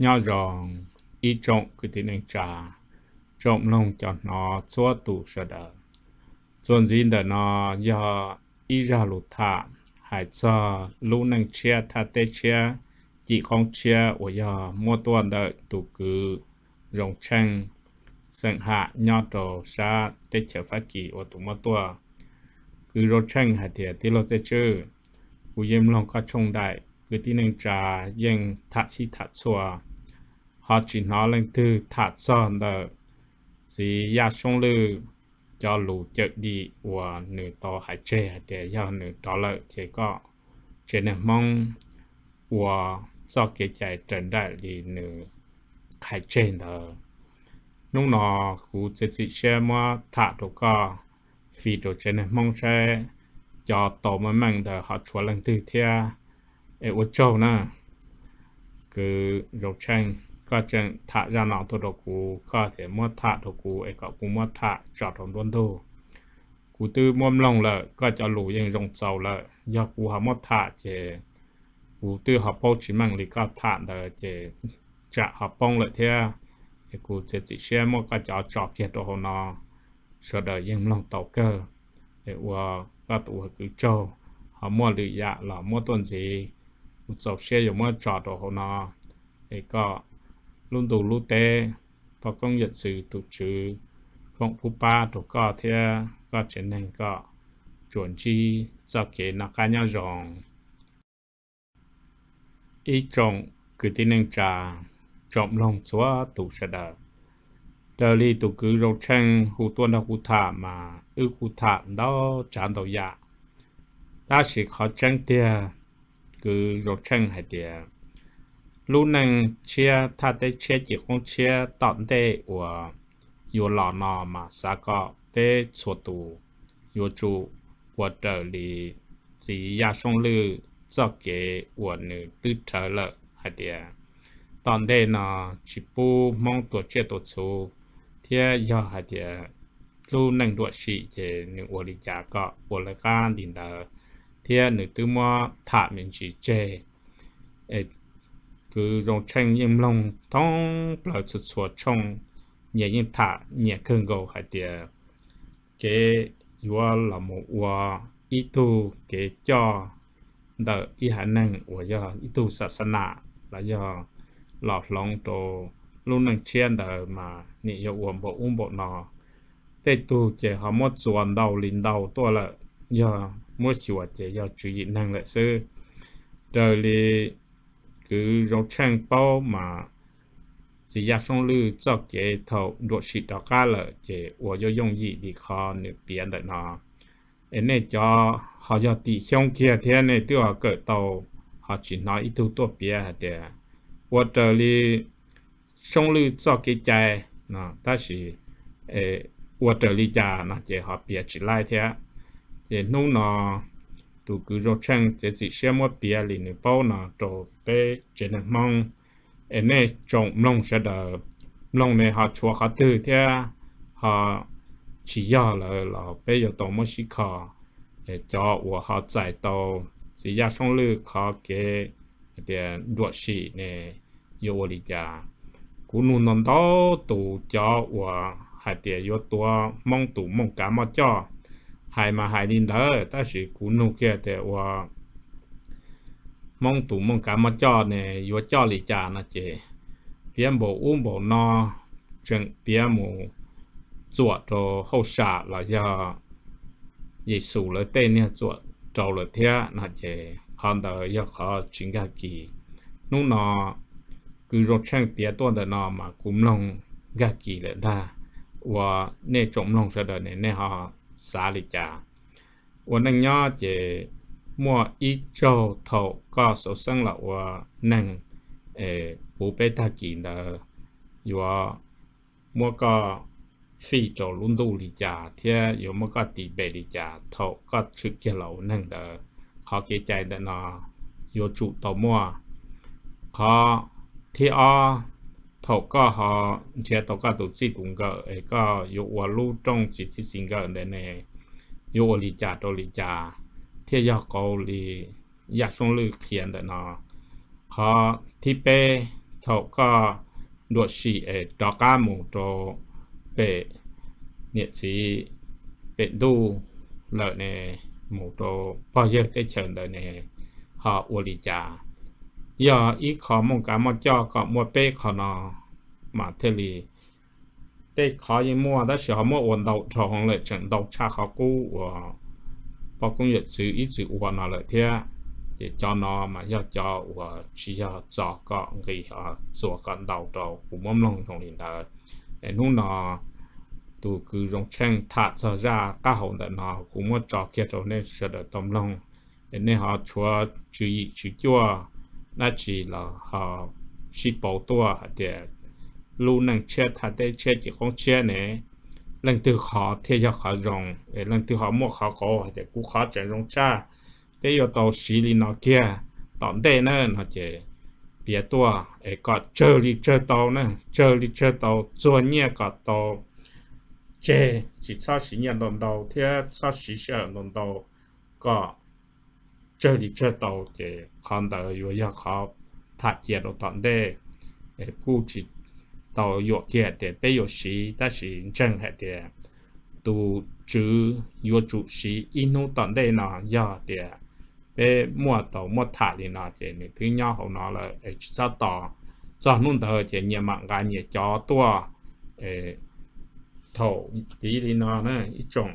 Nyob zoo ib tsoom kwv tij neej tsa, tsoom mloog cov hnov txhua tus sawv daws. Txuas ntxiv ntawm no yog ib zaj lus tham hais txog lub neej tshiab thaj teb tshiab, cim qoob tshiab uas yog muab tuaj ntawm tus kwv Zoo Tsheej, xeem Ham nyob rau sab teb chaws Fab Kis uas tus muab tuaj. Kwv Zoo Tsheej hais tias, tij laug Txhiaj Tswb, kuv yeej mloog koj tshooj daim kwv tij neej tsa yeej tham txhij tham txhua, ho tsis hnov leej twg tham txog ntawm txiv Yaj Soob Lwj cov lus cawm dim uas nws tau hais tseg hais tias yog nws rov lawm ces koj tsev neeg Hmoob ua txoj kev cai raws nraim li nws qhais tseg ntawd. Hnub no kuv txiav txim siab muab tham rau koj, fij rau tsev neeg Hmoob saib cov tau meej meej ntawd ho tshuav leej twg thiab. Es ua tsaug na. Kwv Zoo Tsheej, koj tseem tham zaj no tuaj rau kuv, koj tias muab tham rau kuv es kom kuv muab tham tso rau nruab ntug. Kuv twb muab mloog lawm, koj cov lus yeej zoo txaus lawm, yog kuv ho muab tham ces kuv twb ho paub tsis meej li koj tham ntawd ces tsam ho poob lawm thiab. Es kuv txiav txim siab muab koj cov tso kiag rau hauv no, sawv daws yeej mloog tau kawg. Es ua koj tus ua kwv tsaug, ho muaj lwm yam los muab tuaj ntxiv, kuv txaus siab yuav muab tso rau hauv no. Es koj lub ntuj lub teb, poj koob yawm txwv tus Tswv foom pub pab rau koj thiab koj tsev neeg kom tsuas ntsib txoj kev noj qab nyob zoo. Ib tsoom kwv tij neej tsa, tsoom mloog txhua tus sawv daws, raws li tus kwv Zoo Tsheej hu tuaj nrog kuv tham mas wb kuj tham ntau tsav ntau yam, tab sis qhov tseeb tiag kwv Zoo Tsheej hais tias lub neej tshiab thaj teb tshiab cim qoob tshiab tom ntej uas yuav los no mas xav kom peb txhua tus yuav tsum ua raws li txiv Yaj Soob Lwj txoj kev uas nws twb rhawv lawm hais tias tom ntej no tsis pub Hmoob tua tsiaj tua txhu, thiab yog hais tias lub neej ruam sim ces nws ua li cas kom ua lawv qab li ntawd, thiab nws twb muab tham me ntsis tseg. Kwv Zoo Tsheej yeej mloog thoob plaws txhua txhua tshooj, nyias yeej tham nyias kawg nkaus hais tias kev yuav los mus ua ib tug kev coj ntawm ib haiv neeg uas yog ib tug xa xa nam los yog los hloov rau lub neej tshiab ntawd mas nim yog ua npaum ub npaum no. Tej tug ces ho muab txuas ntau li ntau tuaj lawm, yog muab xyuas ces yog tswv yim neeg lawm xwb. Raws li kwv Zoo Tsheej paub mas txiv Yaj Soob Lwj txoj kev thaum nruam sim rov qab lawm ces ua yooj yooj yim li qhov nws piav ntawm no. Es nej cov ho yog tim xyoob kiag thiab nej twb ho kawm tau, ho tsis hnov ib tug tuaj piav hais tias ua raws li Soob Lwj txoj kev cai no, tab sis ua raws li cas no ces ho piav tsis laib thiab. Ces hnub no tus kwv Zoo Tsheej txiav txim siab muab piav li nws paub no rau peb tsev neeg Hmoob. Es nej tsoom mloog sawv daws, mloog ne ho tshuav qhov twg thiab ho tsis yog lawm los peb yuav tau muab sib kho. Cov uas ho txais tau txiv Yaj Soob Lwj qhov kev hais tias nruam sim ne yuav ua li cas. Kuv nug ntau ntau tus cov uas hais tias yuav tuav Hmoob tus mooj kav moj coj, hais mas hais li ntawd tab sis kuv nug kiag tias ua Hmoob tus mooj kav moj coj ne yuav coj li cas no ces piav npaum ub npaum no, tseem piav mus txuam rau hauj sam los yog Yexus lawv tej niag txuam rau lawm thiab no ces qhov ntawd yog qhov tsis nkag kis. Hnub no kwv Zoo Tsheej piav tuaj ntawm no mas kuv mloog nkag kis lawm ntag. Ua nej tsoom mloog sawv daws ne nej ho xav li cas? Ua neej nyob ces muaj ib zaug thaum koj xauv xeeb los ua neeg, puv peb tag kis ntawd yuav muab koj fij rau lub ntuj li cas thiab yuav muab koj tis npe li cas thaum koj tshwm kiag los ua neeg ntawd. Qhov kev cai ntawm no yuav tsum tau muaj. Qhov thib ob, thaum koj ho nrhiav tau koj tus txij tus nkawm es koj yuav ua lub rooj txiv txij txij nkawm ntawd ne yuav ua li cas rau li cas thiaj yog qauv li Yaj Soob Lwj qhia ntawm no. Qhov thib peb, Thaum koj nruam sim es rov qab mus rau pem niam txiv pem ntuj lawm ne, mus rau pog yawg teb chaws ntawd ne, ho ua li cas? Yog ib qho muaj kav muaj coj kom muaj peb qho no mas thiaj li, tej qhov yeej muaj tab sis ho muab ua ntau dhau lawm, tseem ntau tshaj qhov qub uas poj koob yawm txwv ib txwm ua no lawm thiab. Ces cov no mas yog cov uas tsis yog txog kom nqis, txuas kom ntau rau kuv muab mloog zoo li ntawd. Es hnub no tus kwv Zoo Tsheej tham txog zaj qab hau ntawm no kuv muab tso kiag rau nej sawv daws tau mloog. Es nej ho tshuav tswv yim tswv cuaj dab tsi los ho sib pauv tuaj hais tias lub neej tshiab thaj teb tshiab ces qoob tshiab ne, leej twg qhov thiaj yog qhov zoo, es leej twg ho muaj qhov qauv hais tias kuv qhov tseem zoo tshaj, peb yuav tau siv li no kiag tom ntej na no ces piav tuaj es kom tsawg li tsawg tau na, tsawg li tsawg tau, txuag nyiaj kom tau tseg, tsis txhob siv nyiaj ntau ntau thiab txhob siv sij hawm ntau ntau, kom tsawg li tsawg tau ces qhov ntawd yuav yog qhov tham cia rau tom ntej. Kuj tsis tau yuam kiag tias peb yuav siv tab sis ntseeg hais tias tus tswv yuav tsum siv ib hnub tom ntej no, yog tias peb muaj tau muab tham li no ces nws twb nyob hauv no lawm es tsis txhob tos txog hnub ntawd ces nyias mam nqa nyias cov tuaj. Thaum piv li no na ib tsoom,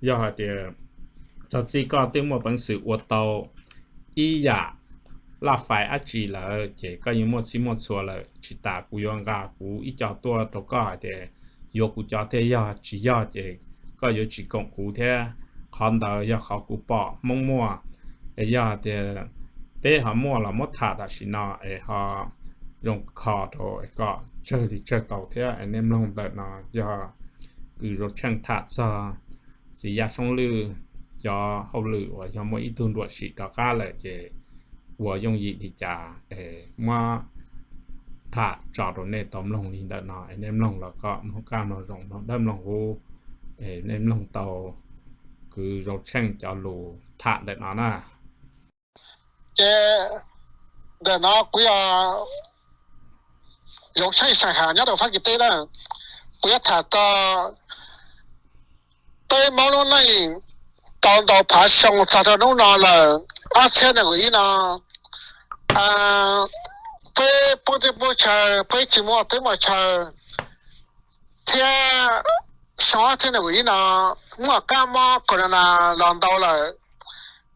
yog hais tias txog txij koj twb muaj peev xwm ua tau ib yam laj fais dab tsi lawm ces koj yeej muaj txhij muaj txhua lawm, tsis tas kuv yuav nqa kuv ib co tuaj rau koj hais tias yuav kuv cov thiaj yog, tsis yog ces koj yuav tsis koom kuv thiab. Qhov ntawd yog qhov kuv pom Hmoob muaj. Es yog tias peb ho muaj los muab tham tam sim no es ho zoo kho rau kom tsawg li tsawg tau thiab. Nej mloog ntawm no yog kwv Zoo Tsheej tham txog txiv Yaj Soob Lwj cov hauj lwm uas yog muaj ib tug nruam sim rov qab lawm ces ua yooj yim li cas, muab tham tso rau nej tau mloog li ntawm no. Nej mloog los kom mloog kaj mloog zoo, mloog dawb mloog huv, nej mloog tau kwv Zoo Tsheej cov lus tham ntawm no na. Ces ntawm no kuv yog Zoo Tsheej Xais Has nyob rau Fab Kis teb na, kuv yuav tham txog peb Hmoob lub neej tau ntau phav xyoo txog rau hnub no lawm, ob txhiab nees nkaum ib no, peb poob teb poob chaw, peb tsis muaj teb muaj chaw, thiab xyoo ob txhiab nees nkaum ib no muaj kab mob corona los ntau lawm,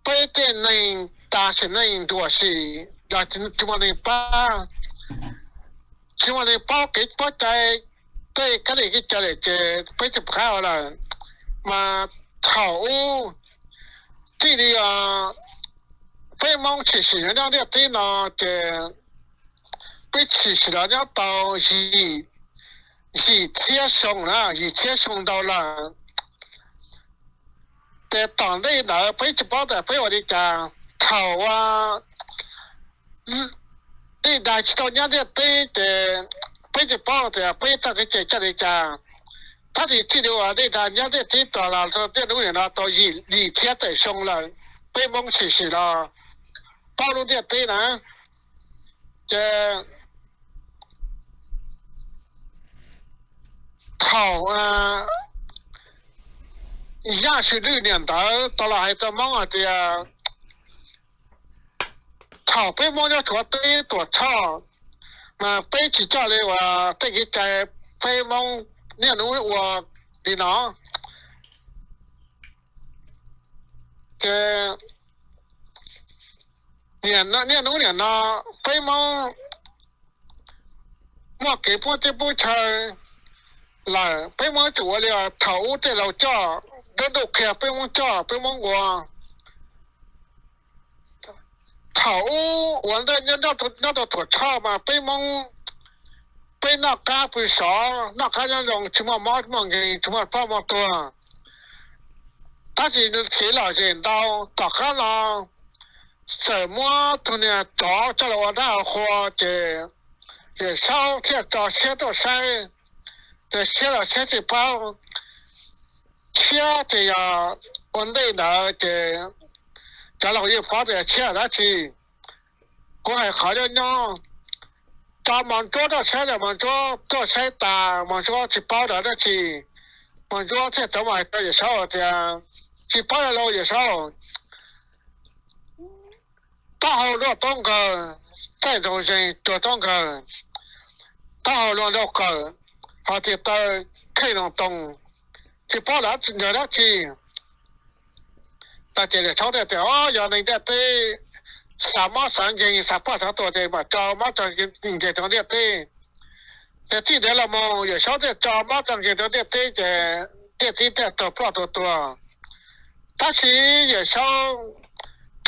peb tej neeg tas sim neej ntuam sim los tsis muaj neeg pab, tsis muaj neeg paub kev paub cai, tej kab li kev cai lawm ces peb tsis pom qab ua lawm. Mas thaum ub txij li peb Hmoob tshwm sim nyob ntiaj teb no ces peb tshwm sim los nyob tau yim, yim txhiab xyoo na, yim txhiab xyoo ntau lawm. Ces tom ntej ntawd peb tsis paub tias peb ua li cas, thaum ua tej dag tsis tau nyob ntiaj teb ces peb tsis paub tias peb txoj kev cai coj li cas. Tab sis txij li uas tej dag nyob ntiaj teb tod los tiaj hnub nim no tau yim, yim txhiab tawm xyoo lawm, peb Hmoob tshwm sim los paub lub ntiaj teb na. Ces thaum Yaj Soob Lwj niam ntawd tau los hais rau Hmoob hais tias thaum peb Hmoob nyob tshuav teb Tuam Tshoj mas peb tsis coj li uas tej kev cai peb Hmoob niaj hnub ua li no. Ces niaj hnub nim no peb Hmoob muaj kev poob teb poob chaw lawm, peb Hmoob yuav tsum ua li thaum ub tej laus coj, nruab ntuj qhia peb Hmoob coj peb Hmoob ua. Thaum ub uas ntej nyob rau Tuam Tshoj mas peb Hmoob, peb noj qab pw sov, noj qab nyob zoo, tsis muaj mob muaj nkeeg, tsis muaj ploj muaj tuag. Tab sis kev lom zem ntau, tom qab no txawm muab tus niag tsov coj los ua dab ua qhua ces Yawm Saub thiaj tso siab tuaj saib, ces siab los siab tsis paub, thiab ces yog ua ntej ntawd ces cov laus yeej paub tias tshiab dab tsi. Kuv hais qhov nyob nyob, Tso mos ntsuab tuaj saib, mos ntsuab tuaj saib tas mos ntsuab tsis paub dab tsi. Mos ntsuab thiaj rov mus hais rau Yawm Saub tias, Tsis paub dab tsi lauj Yawm Saub, taub hau luaj taub nkawg, txaij nraug zeeg tuag taub nkawg, taub hau luaj nraub qaum, ho tis taw kheej noo too, tsis paub dab tsi. Ces Yawm Saub thiaj tias, Au, yog neeg ntiaj teb xav mob xav nkeeg xav poj xav tuag ces mam tso mob tso nkeeg rau ntiaj teb. Ces txij ntawd los mus Yawm Saub thiaj tso mob tso nkeeg rau ntiaj teb ces ntiaj teb thiaj tuag ploj tuag tuag. Tab sis Yawm Saub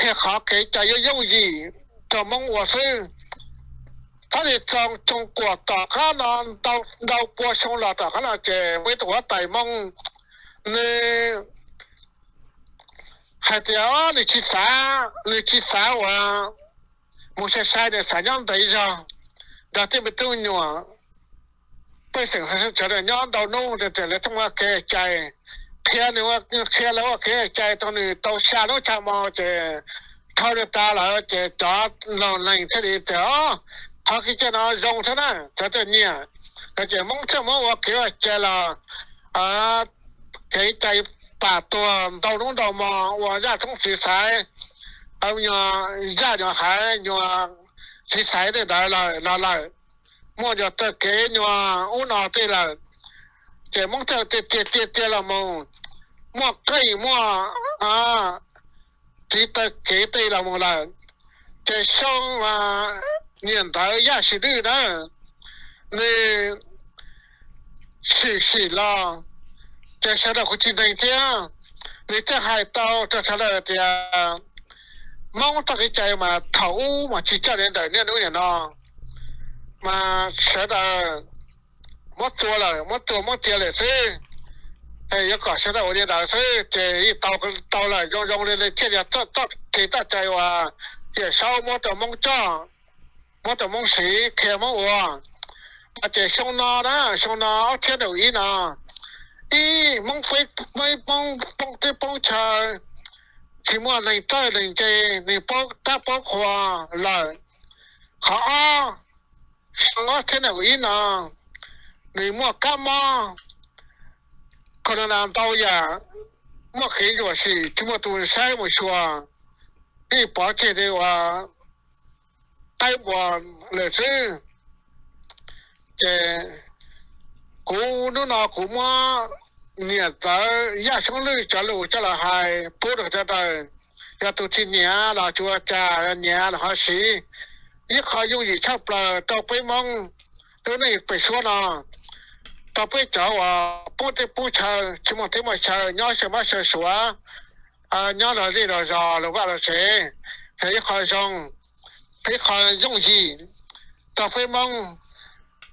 qhia qhov kev cai yooj yooj yim rau Hmoob ua xwb. Tab sis txog xyoo kuam tom qab no, ntau pua xyoo los tom qab no ces muaj ib tug huab tais Hmoob, nws hais tias nws tsis xav, nws tsis xav uas mus sai sai, nws xav nyob ntev zog nrog tej me tub nyuam pej xeem sawv daws nyob ntau hnub, tias lawv thooj ua kev cai, qhia nws, qhia lawv ua kev cai rau nws tau xya hnub xya hmo ces dhau li tas lawm ces cov laug lees thiaj li tias, Qhov kev cai no zoo thiab na, cov tij nyiam. Ces Hmoob thiaj muab ua kev ua cai los kev cai pam tuag ntau hnub ntau hmo ua zaj tshoob txiv xaiv, nyuag zaj nyuag haiv nyuag txiv xaiv tej ntawd los lawm, muaj nyuag taw kev nyuag ub no tej lawm. Ces Hmoob thiaj tiag tiag tiag tiag los mus muaj qeej muaj txiv taw kev tej los mus lawm. Ces xyoo niam ntawd Yaj Sim Lwj na, nws sim sim los ces sawv daws kuj tsis ntseeg thiab. Nws thiaj hais tau rau sawv daws tias Hmoob txoj kev cai mas thaum ub mas tsis coj li ntawm niaj hnub niam no, mas sawv daws muab tua lawm, muab tua muab cia lawm xwb. Yuav kom sawv daws ua li ntawd xwb ces yeej tau, tau lawm, zoo zoo li thiaj li txoj kev txoj cai uas Yawm Saub muab rau Hmoob coj, muab rau Hmoob siv qhia Hmoob ua. Ces xyoo no na, xyoo no ob txhiab nees nkaum ib no, ib Hmoob poob teb poob chaw, tsis muaj neeg txawj neeg ntse, neeg paub tab paub qhua lawm. Qhov ob, xyoo ob txhiab nees nkaum ib no nws muaj kab mob corona ntau yam, muaj kev ntsuam sim tsis muaj tus saib mus xyuas, yeej pov tseg li uas qaib npua lawm xwb. Ces kuv hnub no kuv muab niam ntawd Yaj Xyoob Lwj cov lus coj los hais pub rau sawv daws. Yog tus tsis nyiam los tsis ua cas, yog nyiam los ho siv. Ib qho yooj yim tshaj plaws rau peb Hmoob lub neej pem suab no, rau peb cov uas poob teb poob chaw, tsis muaj teb muaj chaw, nyob xyaw mab xyaw suav, nyob rau zej rau zos luag vaj luag tsev. Yog ib qho zoo, ib qho yooj yim rau peb Hmoob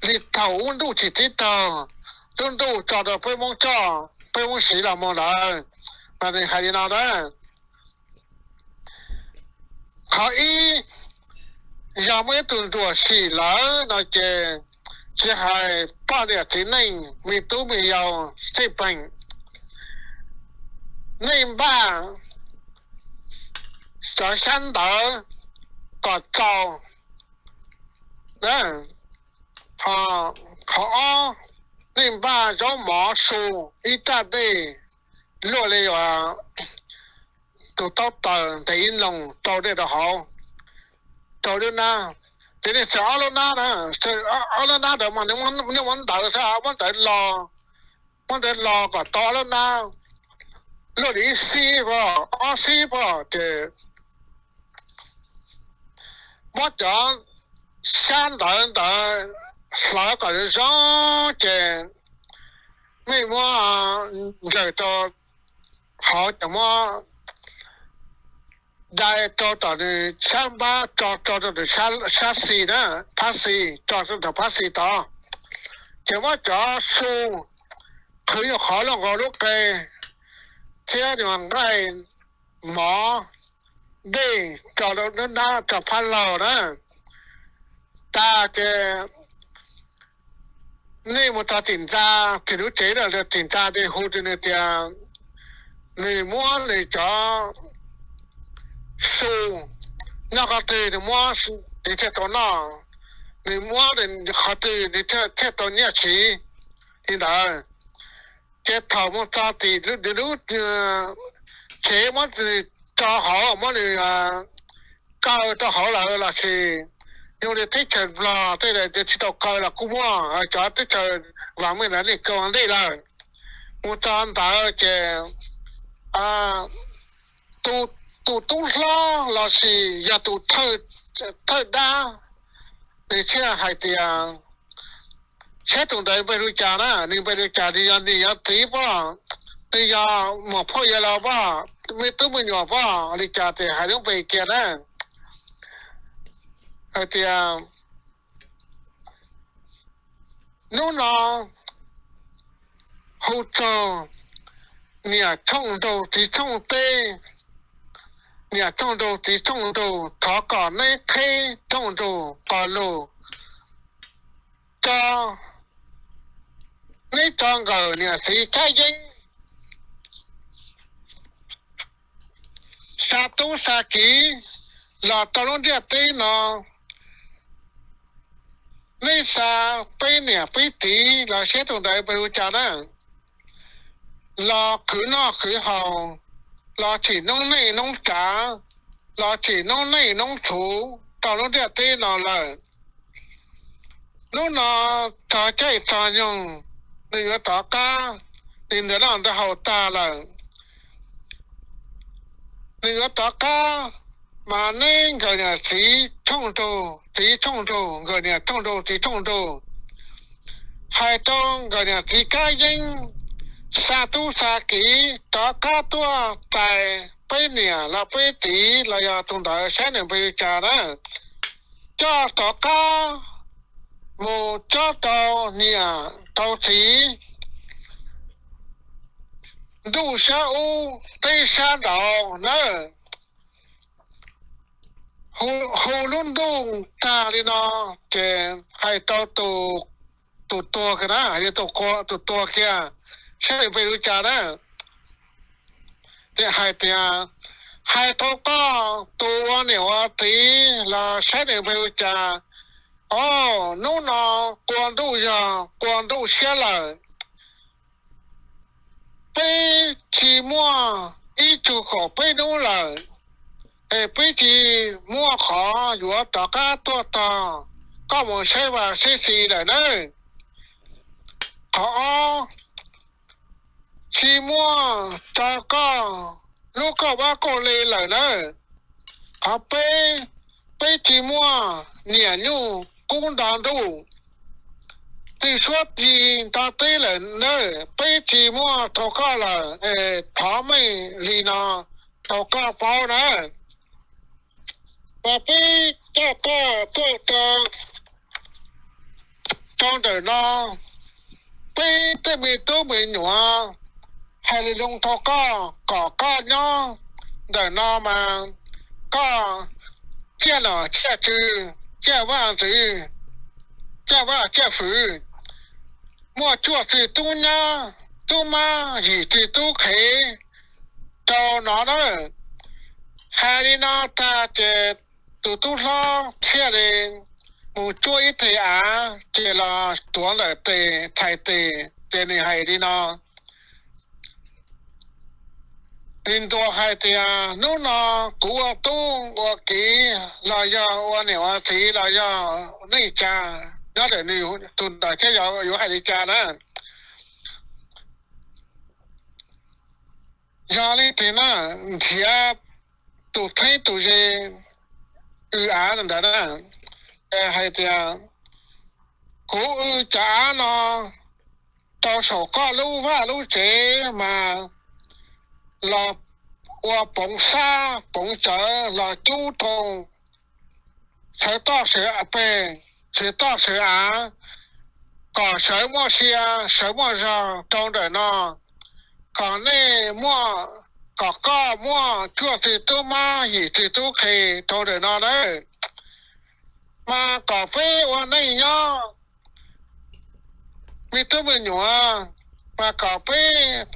li thaum ub ntuj tsim teb taug, lub ntuj tso rau peb Hmoob coj, peb Hmoob siv los mus lawm. Mas nws hais li no na, qhov ib, yog muaj ib tug ntsuam sim lawm no ces tsis hais poj niam txiv neej, me tub me yau, xeeb peem, nej npaj cov xyab ntawv kom txaus. Qhov ob, nej npaj zaub mov su, ib raj dej luaj li tus taub taws ntev ib noog, rau dej rau hauv, rau lub nab. Ces nej xaws ob lub nab na, ob lub nab ntawd mas nej muab ntawv xwb, muab ntawv lo, muab ntawv lo kom tau ob lub nab, luaj li ib xib pom ob xib pom ces muab cov xyab ntawv ntawd hlawv kom zoo zoo ces nej muab ntsaws rau hauv ces muab dai rau tom nws xyab npab, tso rau tom nws xyab xis na, phab xis, tso rau tom phab xis tod. Ces muab cov su qhwv nyuag qhov loj nkaus lub qe thiab nyuag nqaij mov dej tso rau lub nab rau phab laug na. Tas ces nej mus txog tim ntxa, tim lub tsev tim ntxa, nej hu rau nws tias nws muab nws cov su noj qhov twg nws muab, nws thiaj tau noj. nws muab qhov twg nws thiaj tau nyiaj siv li ntawd. Ces thaum mus txog tim lub chev muab nws tso hauv, muab nws kaw rau hauv lawm los sis yog li teb chaws Nplog tej tsis tau kaw los kuj muaj, cov teb chaws vam meej ntawd nej kaw ua ntej lawm. Mus txog ntawd ces tus tub hlob los sis yog tus thawj dab nws thiaj hais tias, saib tus ntawd npe li cas na, nws npe li cas, nws yog niam yog txiv pob, nws yog muam phauj yawg laus pob, me tub me nyuam pob li cas, ces hais lub npe kiag na. Hais tias hnub no hu txog niam tshooj nrug txiv tshooj teb, niam tshooj nrug txiv tshooj nrug, thov kom neb qheb tshooj nrug qos lug tso, neb tso nkawm niam txiv kab yeeb xa tub xa kiv los rau lub ntiaj teb no. Neb xa peb niam peb txiv los saib tus ntawd npe li cas na, los khwv noj khwv haus, los tsim noob neej noob tsav, los tsim noob neej noob txhuv rau lub ntiaj teb no lawm. Hnub no txog caij txog nyoog, nws yuav rov qab, nws ntawm noj ntawd haus tag lawm, nws yuav rov qab, mas neb nkawm niam txiv tshooj nrug txiv tshooj nrug, nkawm niam tshooj nrug txiv tshooj nrug, hais rau nkawm niam txiv kab yeeb, xa tub xa kiv rov qab tuaj tais peb niam los peb txiv los yog tus ntawd saib nws npe li cas na, coj rov qab mus cob rau niam rau txiv ntuj sab ub teb sab nraud nawb. Hu lub ntuj tag li no, ces hais rau tus tuag kiag na, hais li tus tuag kiag, saib nws npe li cas na, ces hais tias, hais rau koj tus ua niam ua txiv los saib nws npe li cas, o, hnub no qua ntuj yog qua ntuj siab lawm, peb tsis muaj ib tsug kaum peb hnub lawm, es peb tsis muaj qhov yuav rov qab tuaj tog koj mus saib vaj saib tsev lawm nawb. Qhov ob, tsis muaj tso koj lub kauj vab kauj le lawm nawb. Qhov peb, peb tsis muaj niam nyuj kub nto ntuj, twj suab ci nto teb lawm nawb. Peb tsis muaj rau koj lawm, thov meej li no rau koj paub nawb. Mas peb coj koj tuaj rau ntawm no, peb tej me tub me nyuam hais lus zoo rau koj kom koj nyob ntawm no mas koj ciaj nom ciaj tswv, ciaj vaj ntxwv, ciaj vaj ciaj fwv, muaj cuaj txwg tub nyab tub mab yim txwg tub qhev rau no na. Hais li no tag ces tus tub hlob thiaj li mus cuab ib teg av ces los tuav ntawm tes thais tes ces nws hais li no. Nws ntuas hais tias hnub no kuv ua tub ua kiv los yog ua niam ua txiv los yog neej tsa nyob ntawm nws tus ntawd thiab yuav hais li cas na. Yog leej twg na nrhiav tus theeb tus ze w av ntawd na, hais tias kuv w cov av no rau saum koj lub vaj lub tsev mas los ua poov xab poov tsawv los cub rau sawv toj sawv peg, sawv toj sawv av, kom sawv muaj sia sawv muaj zog rau ntawm no, kom nej muaj, kom koj muaj cuaj txwg tub mab yim txwg tub qhe rau ntawm no na. Mas kom peb ua neej nyob me tub me nyuam, mas kom peb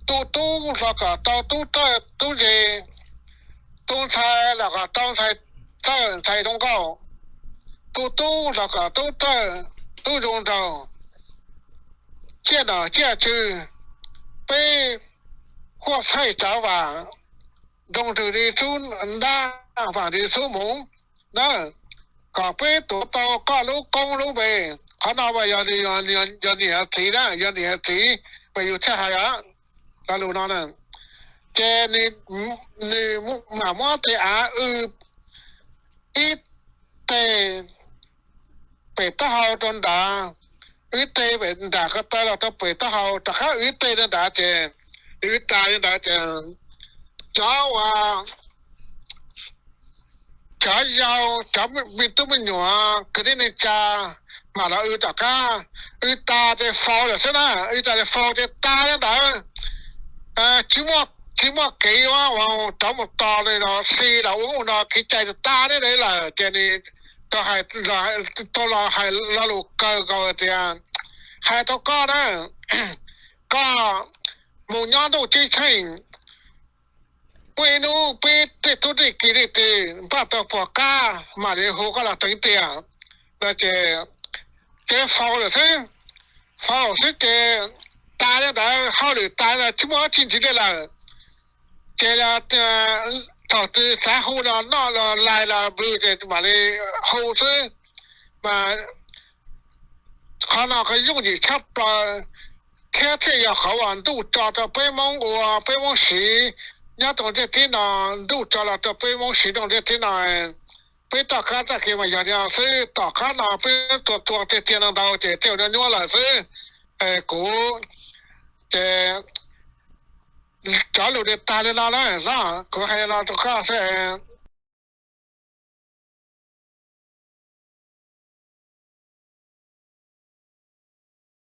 tu tub los kom tau tub txawj tub ze, tu ntxhais los kom tau ntxhais txawj ntxhais zoo nkauj, tu tub los kom tub tawj, tub zoo nraug, ciaj nom ciaj tswv, peb huaj txhaij tsav vam, nroo rwg li xub ntab, vam li xub moov na, kom peb tuav tau koj lub koob lub npe. Qhov no mas yog, yog niam txiv na, yog niam txiv mas yus thiaj hais os. Lo lus no na, ces nws mam muab tes av w ib teg pem taub hau rau nrad, w ib teg pem nram ko taw los rau pem taub hau, rov qab w ib teg rau nrad ces, w tas li ntawd ces cov uas cov yau, cov me tub me nyuam kwv tij neej tsa mam los w tom qab, w tas ces faus lawm xwb na, w tas ces faus ces tas li ntawd. Tsis muaj, tsis muaj kev ua rov mus tos li los si los ua ub no kev cai tas li lawm ces nws tau los hais lo lus kawg nkaus tias, hais rau koj na, koj mus nyob ntuj ceeb tsheej, muaj ib hnub peb tej tub tej ki leej twg npaj tau puas qab mam li hu koj los teev tiam no ces, ces faus lawm xwb. Faus xwb ces tas li ntawd, hauj lwm tas li ntawd, tsis muaj dab tsi ntxiv li lawm. Ces thaum twg xav hu los noj los lais los pw ces mam li hu xwb. Mas qhov no qhov yooj yim tshaj plaws thiab thiaj yog qhov uas ntuj tso rau peb Hmoob ua, peb Hmoob siv nyob rau ntiaj teb no, ntuj tso los rau peb Hmoob siv rau ntiaj teb no. Peb tom qab txoj kev mas yog li no xwb, tom qab no peb tuag tuag tiag tiag no ntau ces thiaj nyuaj nyuaj lawm xwb. Kuv ces cov lus li tag li no na, kuv hais li no rau koj xwb.